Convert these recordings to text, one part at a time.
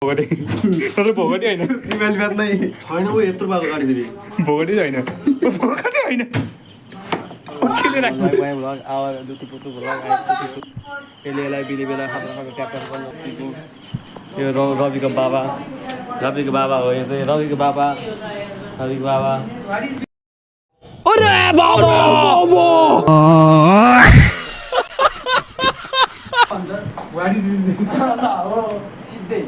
भोगटे तर भोगटे होइन इमेल बेच्नै छैन ऊ यत्रो भएको गाडी फेरि भोगटे होइन भोगटे होइन केले राख्नु आवाज दुतु पुतु भ्लग यसलाई बिली बेला खाना क्याप्चर गर्नु यो रविको बाबा हो यो चाहिँ रविको बाबा अरे बाबा वाट इज दिस सिधै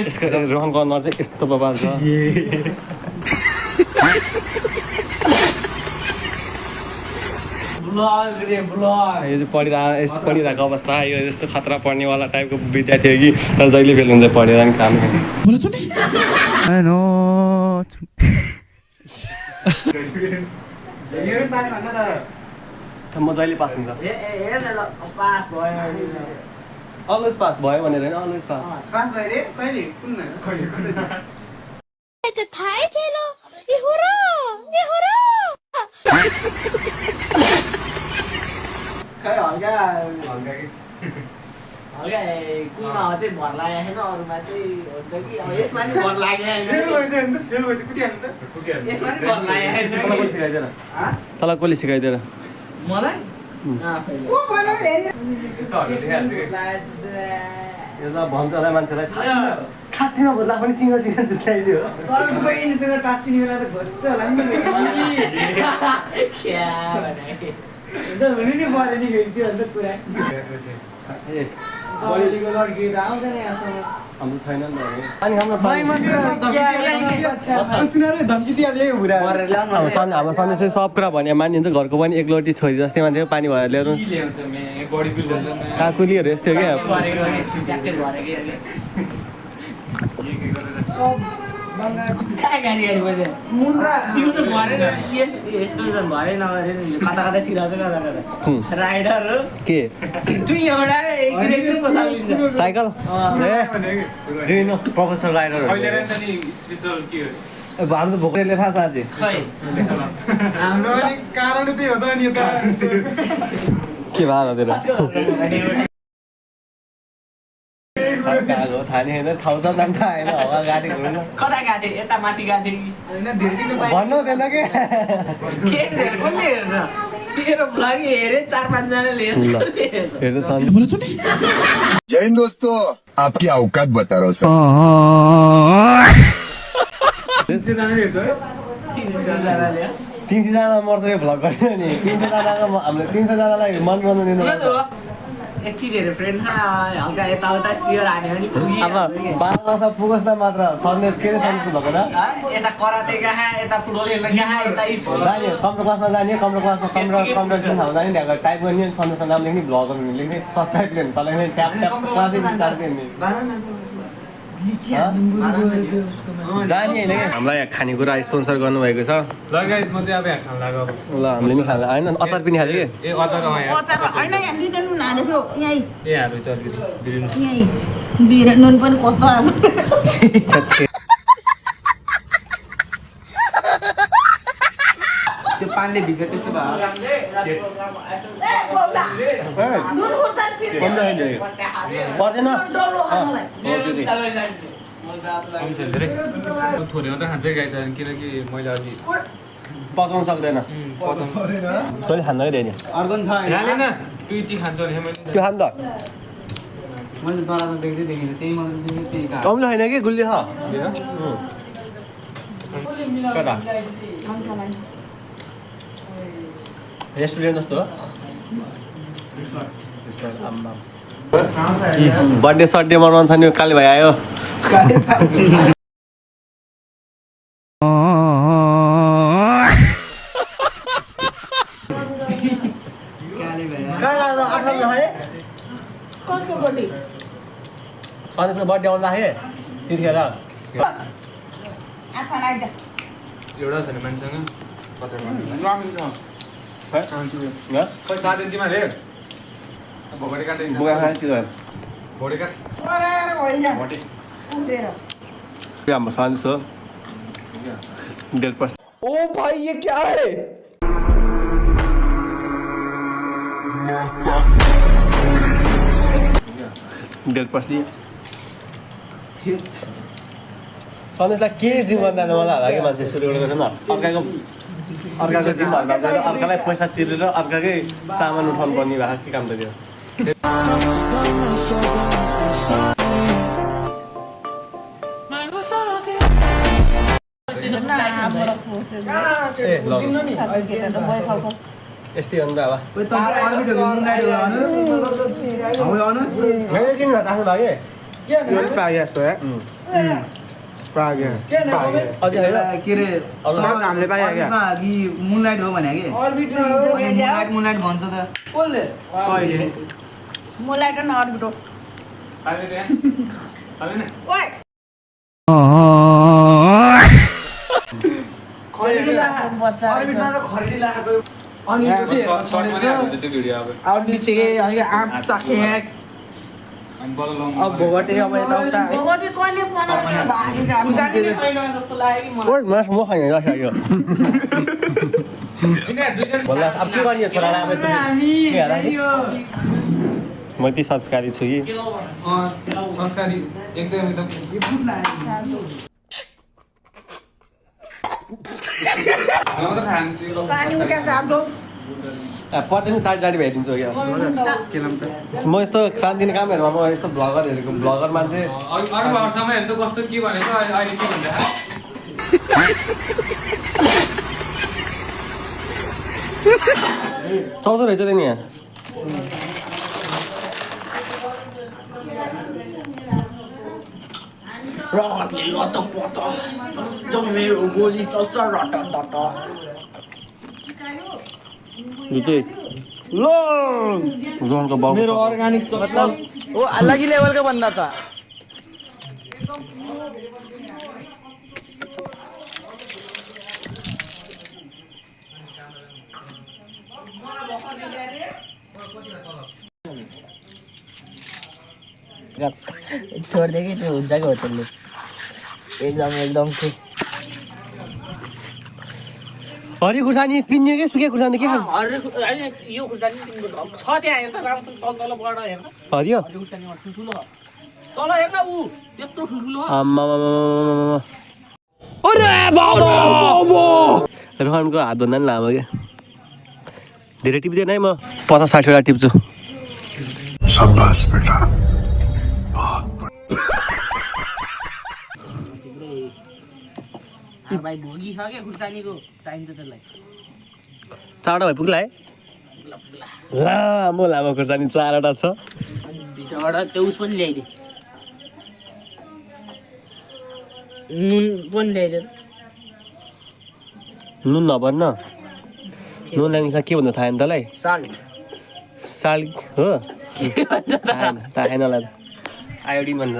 यसको रोहन गर्न चाहिँ यस्तो बबाल छ यो चाहिँ पढिरहेको अवस्था यो यस्तो खतरा पढ्नेवाला टाइपको विद्यार्थी हो कि तर जहिले फेल हुन्छ पढेर नि काम म जहिले पास हुन्छ अलवेज पास भयो भनेर होइन अलवेज पास थाहै थिएन खै हल्का कुलमा चाहिँ भर लागेको छैन अरूमा चाहिँ हुन्छ कि अब यसमा नि भर लागेको छैन यसमा नि भर लागेको छैन तँलाई कसले सिकाइदिएर मलाई भन्छ होला मान्छेलाई खाँदैन बोल्दा पनि सिङ्गल जुत्याइदियो पेन्टसँग टाँसिने बेला त घोच्छ होला नि हुनु नि पऱ्यो नि फेरि त्यो अन्त कुरा बलिको लड्की त आउँदैन यहाँसम्म हाम्रो छैन नि अनि हाम्रो हाम्रो सन्देश चाहिँ सब कुरा भने मानिन्छ घरको पनि एकलौटी छोरी जस्तै मान्छे पानी भएर ल्याउनु काकुलीहरू यस्तै हो के साइकल प्रोफेसर राइडर हाम्रो त भोकरेले थाहा छ अझै हाम्रो कारण त्यही हो त नि के भयो तेरो थाहा नि होइन ठाउँ त नाम थाहा होइन हवा गाडी घुम्नु कता गाथे यता माथि गाथे होइन धेरै भन्नु हुँदैन के कसले हेर्छ तेरो ब्लग हेरे 4-5 जनाले हेर्दैछ जय हिंद दोस्तों आपकी औकात बता रहा हूँ सर 300 जना मर्छ यो भ्लग गरेर नि 300 जनाको हामीले 300 जनालाई मनोरञ्जन दिनु यति धेरै फ्रेन्ड हल्का यताउता सियर हान्यो भने अब 12 वर्ष पुगोस् न मात्र सन्देश के सन्देश भएको न यता कराते कहाँ यता फुटबल खेल्न कहाँ यता स्कुल जाने कम्प्युटर क्लासमा जाने कम्प्युटर क्लासमा कम्प्युटर ठाउँ जाने ढाका टाइप गर्ने सन्देशको नाम लेख्ने भ्लगहरू लेख्ने सब्सक्राइब गर्ने तल लेख्ने ट्याप ट्याप क्लासै चार्ज गर्ने जाने होइन हामीलाई खानेकुरा स्पोन्सर गर्नुभएको छ ल गाइस म चाहिँ अब यहाँ खान लाग्यो ल हामीले नि खान्छ होइन अचार पनि खाल्यो कि ए अचार होइन यहाँ बिरेन नुन हालेको यहीँ ए हाल्नु चाहिँ अलिकति बिरिनु यहीँ बिरेन नुन पनि कस्तो अब त्यो पानले भिज्छ त्यस्तो भयो पर्दैन धेरै थोरै मात्रै खान्छ गाई छ किनकि मैले अघि पकाउन सक्दैन तैँले खान्न कि दिएन अर्को छ हालेन तँ यति खान्छ भने मैले त्यो खानु त मैले डराएको देख्दै देखिन्छ त्यही मलाई त्यही खा कम छैन कि गुल्ली छ कता रेस्टुरेन्ट जस्तो हो बर्थडे सड्डे मनाउनु छ नि काले भाइ आयो कसको बर्थडे सन्देशको बर्थडे आउँदाखेरि त्यतिखेर आफा लाग्छ एउटा छैन मान्छेसँग खै खै 7 इन्चीमा रे भोगटे काट्दै बोका खान्छ भोगटे काट होइन भोटे उठेर हाम्रो सन्देश हो 1.5%। ओ भाई ये क्या है डेलपछि सन्देशलाई के जिम गर्दा मलाई होला कि मान्छे सुरु गरेको छैन अर्काको जिम भन्दा अर्कालाई पैसा तिरेर अर्काकै सामान उठाउनु पर्ने भएको के काम त त्यो यस्तै हो नि त मुनलाइट हो भने मुनलाइट भन्छ त मलाई त नअर्बिटो ओइ बच्चा म खाने राखेको अब के गर्ने छोरालाई म यति संस्कारी छु कि संस्कारी एकदम पर्दैन चाटी भ्याइदिन्छु क्या म यस्तो सानोतिनो कामहरूमा म यस्तो भ्लगरहरूको भ्लगर मान्छे अघि वर्षमा हेर्नु त कस्तो के भनेको अहिले के भन्दा चौचो रहेछ त नि यहाँ मेरो अर्गानिक मतलब वो अलग ही लेवल का बंदा था छोड़ देगी तो उस जगह होते लोग एकदम से हरियो खुर्सानी पिन्ने कि सुके खुर्सानी के खानु यो खुर्सानी छ त्यहाँ हेर्दा राम्रो तल बढ हेर्दा हरियो खुर्सानी ठुल्ठुलो तल हेर्न ऊ त्यत्रो ठुल्ठुलो रोहनको हात भन्दा पनि लामो क्या धेरै टिप्दैन है म 50-60 वटा टिप्छु भाइ भोगी छ क्या खुर्सानीको चाहिन्छ त्यसलाई चारवटा भाइ पुग्ला है लामो लामो खुर्सानी 4वटा छ भित्रबाट त्यो उस पनि ल्याइदिए नुन पनि ल्याइदिए नुन नभन्न नुन ल्याइन्छ के भन्दा थाहा नि तँलाई साल्ट हो थाहा छैन होला आयोडिन भन्छ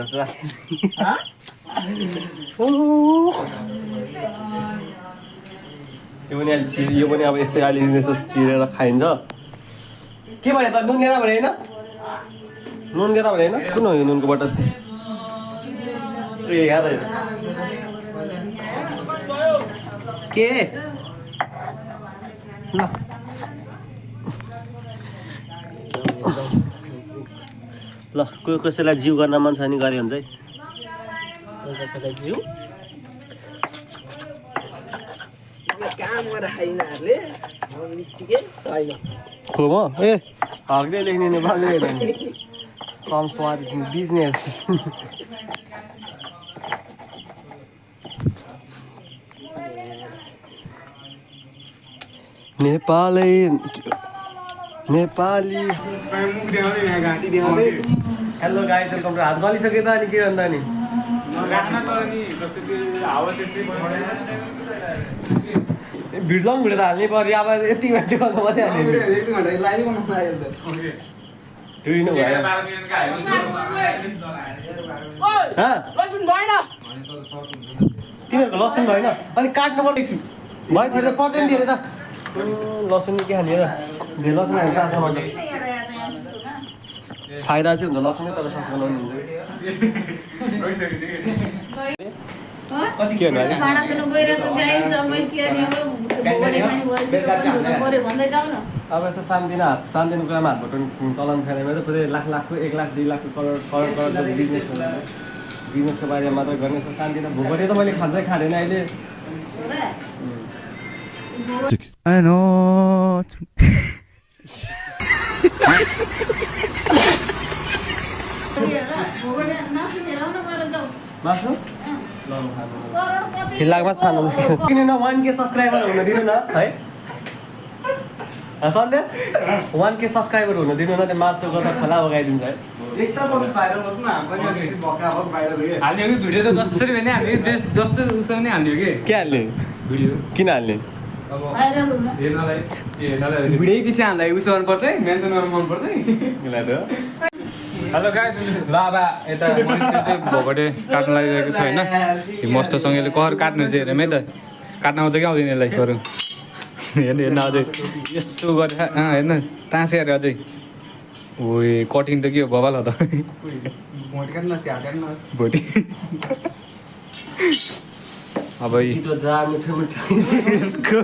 यो पनि अब यसै अलि यसो चिरेर खाइन्छ के भने त नुन लिएर भने होइन नुन लिएर भने होइन कुन हो यो नुनको बटन ए याद के ल कोही कसैलाई जिउ गर्न मन छ नि गऱ्यो भने चाहिँ जिउ काम गरेर खाइनाहरूले को म ए हग्दै लेख्ने नेपाली कम स्वाद business Nepali hello guys welcome to हात गलिसक्यो त अनि के भन्दा नि भिडियो त हाल्नै पर्यो अब यति घन्टा गर्नु मात्रै हाल्ने तिमीहरूको लसुन भएन अनि काट्नु पर्ने भयो छैन पर्दैन दिएर त लसुन के खाने र धेरै लसुन हाल्छ आफ्नो फाइदा चाहिँ हुन्छ लसुनै तर सक्छ के भन्नु अहिले खाना खानु गइरहेको छु गाइस अब के अनि अब भोगडी पनि गइसक्यो धुन पर्यो भन्दै जाऊ न अब यस्तो सानदिनो कुरामा हात बटुल्ने चलन छैन मेरो पुरै लाखको 1 लाख 2 लाख करोडको बिजनेसको बारेमा मात्रै गर्ने सानदिनो भोगडी त मैले खाँदै खाँदैन अहिले I know. भोगडी नसुनेर आउन पर्यो जाऊ मासु करोडपति फिल्लाको मासु खानु किन न 1K सब्स्क्राइबर हुन दिनु न है सन्देश 1K सब्स्क्राइबर हुन दिनु न त्यो मासुको त खोला बगाइदिन्छ है हाल्ने हो कि भिडियो त जसरी भने हामी जस्तो उसो नै हाल्ने हो कि के हाल्ने भिडियो किन हाल्ने अब भाइरल हुन हेर्नलाई भिडियो पछि हामीलाई उस गर्नुपर्छ है मेन्सन गर्न मनपर्छ है हेलो गाइस ल अब यता मनिषले चाहिँ भोगटे काट्न लागिरहेको छ होइन मस्तसँगले कहर काट्नु चाहिँ हेरौँ है त काट्न आउँछ कि आउँदैन यसलाई गरौँ हेर्नु अझै यस्तो गरेर हेर्न तासे अरे अझै ओए कटिङ त के हो बबाल हो त भोटी अब त्यो जा मिठो मिठो यसको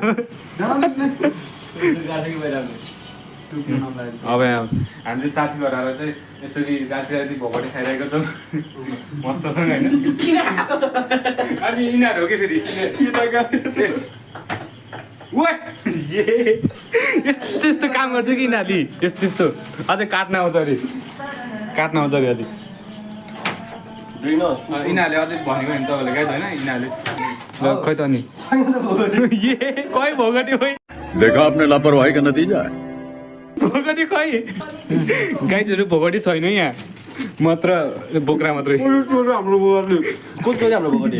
अब हामी चाहिँ साथी भएर चाहिँ यसरी राति राति भोगटे खाइरहेको छौँ मस्तसँग होइन अनि यिनीहरू हो कि फेरि यस्तो यस्तो काम गर्छ कि यिनीहरूले यस्तो यस्तो अझै काट्न आउँछ अरे अझै यिनीहरूले अझै भनेको नि तपाईँलाई गाइज होइन यिनीहरूले ल खै त नि खै भोगटे खोइ देखा आपने लापरवाही का नतीजा है भोगटे खै गाइजहरू भोगटे छैन यहाँ मात्र बोक्रा मात्रै हाम्रो बोगटी को चोरी हाम्रो बोगटी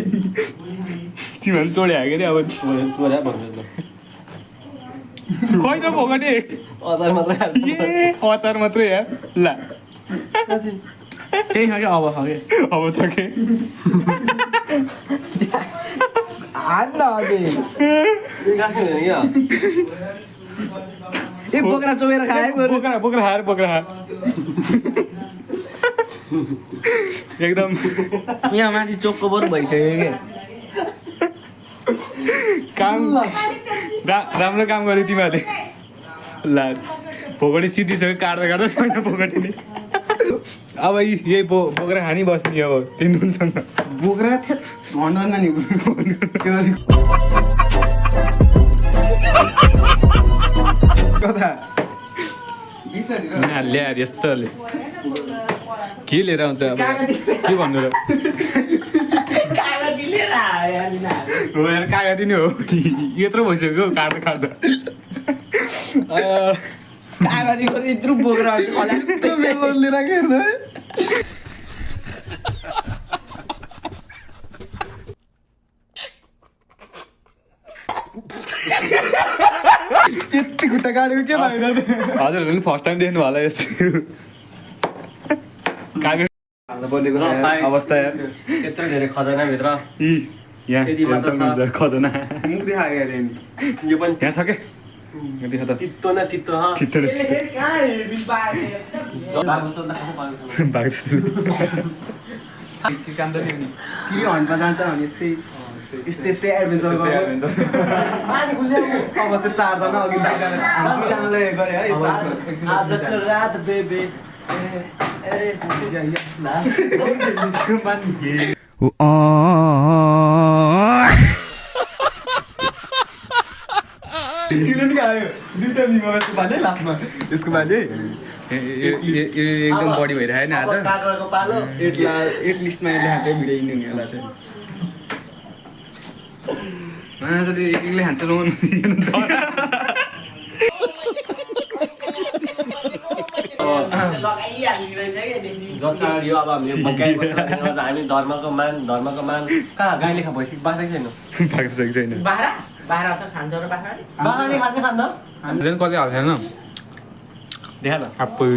तिमीहरू चोड्या के अरे अब चोर्या भन्नु खै त भोगटे अचार मात्रै अचार मात्रै या ल त्यही खायो अब खायो अब छ के बोक्रा चोबेर खाएको बोक्रा खाएर एकदम यहाँ माथि चोकको बरु भइसक्यो क्या काम राम्रो काम गर्यो तिमीहरूले ल भोगटी सिद्धिसक्यो काट्दा छैन भोगटीले अब यही बोक्रा खानी बस्ने अब तिनसँग बोक्रा थियो भन्नु नि कता ल्याएर यस्तोले के लिएर आउँछ अब के भन्नु र कागती नै हो यत्रो भइसक्यो काट्दा कागजीको यत्रो बोक्रा यत्रो मेलो लिएर हेर्दा यति खुट्टा काटेको के भएन हजुरहरूले पनि फर्स्ट टाइम देख्नु होला यस्तो कागज बोलेको अवस्था यार यत्रो धेरै खजानाभित्र यहाँ खजना मुख देखायो यो पनि यहाँ छ के देखा त तितो न तितो चित्त काम त फेरि हन्टमा जान्छ भने यस्तै एडभेन्चर अब चाहिँ 4 जना अघि 2 जनाले गरे है आजको रात बेबे किन आयो दुईटा मिमा बाले लास्टमा यसको बाले एकदम बडी भइरहेको होइन आज कागरको पालो एट लिस्टमा लेखाएको चाहिँ भिडियो इन्डियनहरूलाई चाहिँ मान्छेले एक एकले खान्छ जसका यो अब हामीले गाई बस्तु हामी धर्मको मान कहाँ गाई लेखा भइसक्यो बाँचेको छैन छैन बाह्र छ खान्छ र बाख्राले बाख्राले खान्छ खान्न हामीले कति हाल्छ होइन देखा न आप्पै